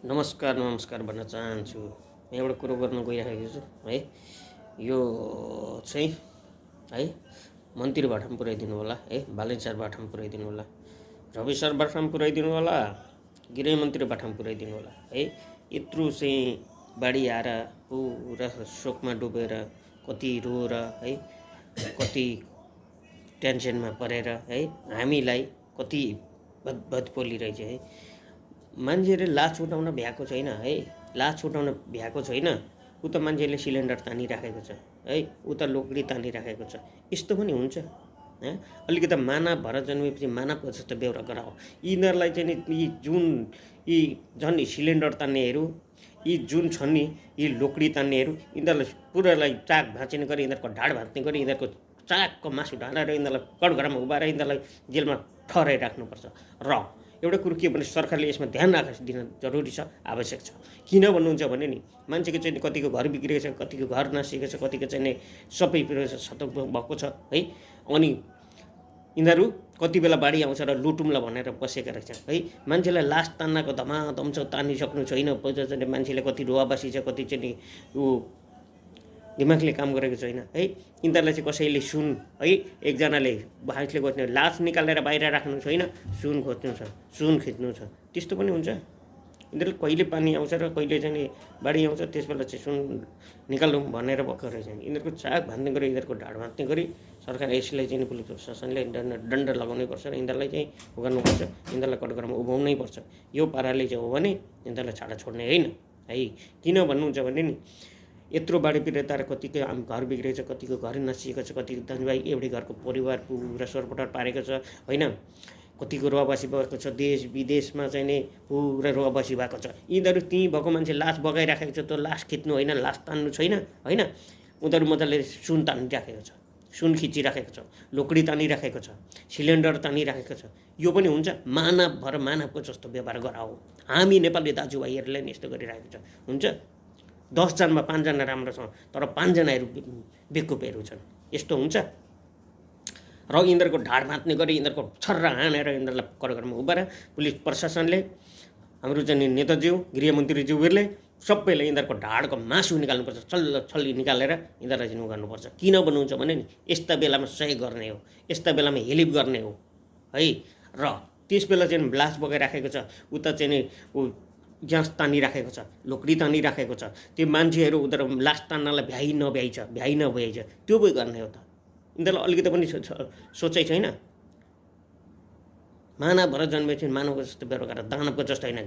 नमस्कार नमस्कार भन्न चाहन्छु। म एउटा कुरो गर्न गइरहेको छु है। यो चाहिँ है मन्त्रीबाट पनि पुर्याइदिनु होला है, बालन सरबाट पनि पुर्याइदिनु होला, रवि सरबाट पनि पुर्याइदिनु होला, गृहमन्त्रीबाट पनि पुर्याइदिनु होला है। यत्रो चाहिँ बाढी आएर पुरा शोकमा डुबेर कति रोएर है, कति टेन्सनमा परेर है, हामीलाई कति भद पोलिरहेछ है। मान्छेले लास उठाउन भ्याएको छैन है, लास उठाउन भ्याएको छैन। उता मान्छेले सिलिन्डर तानिराखेको छ है, उता लोकडी तानिराखेको छ। यस्तो पनि हुन्छ है। अलिकति मानव भएर जन्मेपछि मानवको जस्तो बेहोरा गराओ। यिनीहरूलाई चाहिँ यी झन् सिलिन्डर तान्नेहरू, यी जुन छन् नि यी लोकडी तान्नेहरू, यिनीहरूलाई पुरालाई चाक भाँचिने गरी, यिनीहरूको ढाड भाँच्ने गरी, यिनीहरूको चाकको मासु ढालेर यिनीहरूलाई कठघरामा उभाएर यिनीहरूलाई जेलमा ठहराइ राख्नुपर्छ। र एउटा कुरो के भने सरकारले यसमा ध्यान दिन जरुरी छ, आवश्यक छ। किन भन्नुहुन्छ भने नि मान्छेको चाहिँ कतिको घर बिग्रेको छ, कतिको घर नासिएको छ, कतिको चाहिँ सबै सतर्क भएको छ है। अनि यिनीहरू कति बेला बाढी आउँछ र लुटुम्ला भनेर बसेका रहेछ है। मान्छेलाई लास तान्नको धमाधम छ, तानिसक्नु छैन। चाहिँ मान्छेले कति रुवाबासी छ, कति चाहिँ ऊ दिमागले काम गरेको छैन है। यिनीहरूलाई चाहिँ कसैले सुन है, एकजनाले भाइसले खोज्ने लास निकालेर बाहिर राख्नु छैन, सुन खोज्नु छ, सुन खिच्नु छ। त्यस्तो पनि हुन्छ। यिनीहरूले कहिले पानी आउँछ र कहिले चाहिँ बाढी आउँछ, त्यसबेला चाहिँ सुन निकाल्नु भनेर भएको रहेछ। यिनीहरूको चाक भाँच्ने गरी, यिनीहरूको ढाड भाँच्ने गरी सरकार यसलाई चाहिँ पुलिस प्रशासनले दण्ड लगाउनै पर्छ र यिनीहरूलाई चाहिँ गर्नुपर्छ, यिनीहरूलाई कठघरामा उभाउनै पर्छ। यो पाराले चाहिँ हो भने यिनीहरूलाई छाडा छोड्ने होइन है। किन भन्नुहुन्छ भने नि यत्रो बाढी पीडित कतिको घर बिग्रेको छ, कतिको घर नासिएको छ, कतिको दाजुभाइ एउटै घरको परिवार पुरा सोरपटार पारेको छ होइन। कतिको रुवाबासी भएको छ, देश विदेशमा चाहिँ नि पुरा रुवाबासी भएको छ। यिनीहरू त्यहीँ भएको मान्छे लास बगाइराखेको छ, त्यो लास खिच्नु होइन, लास तान्नु छैन होइन। उनीहरू मजाले सुन तानिराखेको छ, सुन खिचिराखेको छ, लोकडी तानिराखेको छ, सिलिन्डर तानिराखेको छ। यो पनि हुन्छ। मानव भएर मानवको जस्तो व्यवहार गराओ। हामी नेपाली दाजुभाइहरूले नि यस्तो गरिरहेको छ। हुन्छ 10 जनमा 5 जना राम्रो छ, तर 5 जनाहरू बेकुपेहरू छन्। यस्तो हुन्छ। र यिनीहरूको ढाड भाँच्ने गरी, यिनीहरूको छर्रा हानेर यिनीहरूलाई कठघरामा उभाएर पुलिस प्रशासनले, हाम्रो चाहिँ नेताज्यू गृहमन्त्रीज्यूहरूले सबैले यिनीहरूको ढाडको मासु निकाल्नुपर्छ। छल्ली निकालेर यिनीहरूलाई चाहिँ गर्नुपर्छ। किन भन्नुहुन्छ भने नि यस्ता बेलामा सहयोग गर्ने हो, यस्ता बेलामा हेलिप गर्ने हो है। र त्यस बेला चाहिँ लास बगाइराखेको छ, उता चाहिँ ग्यास तानिराखेको छ, लोकडी तानिराखेको छ। त्यो मान्छेहरू उनीहरू लास तान्नलाई भ्याइ नभ्याइ छ, त्यो पो गर्ने हो त। यिनीहरूलाई अलिकति पनि सोचाइ छैन। मानव भएर जन्मेपछि मानवको जस्तो व्यवहार गरेर दानवको जस्तो होइन।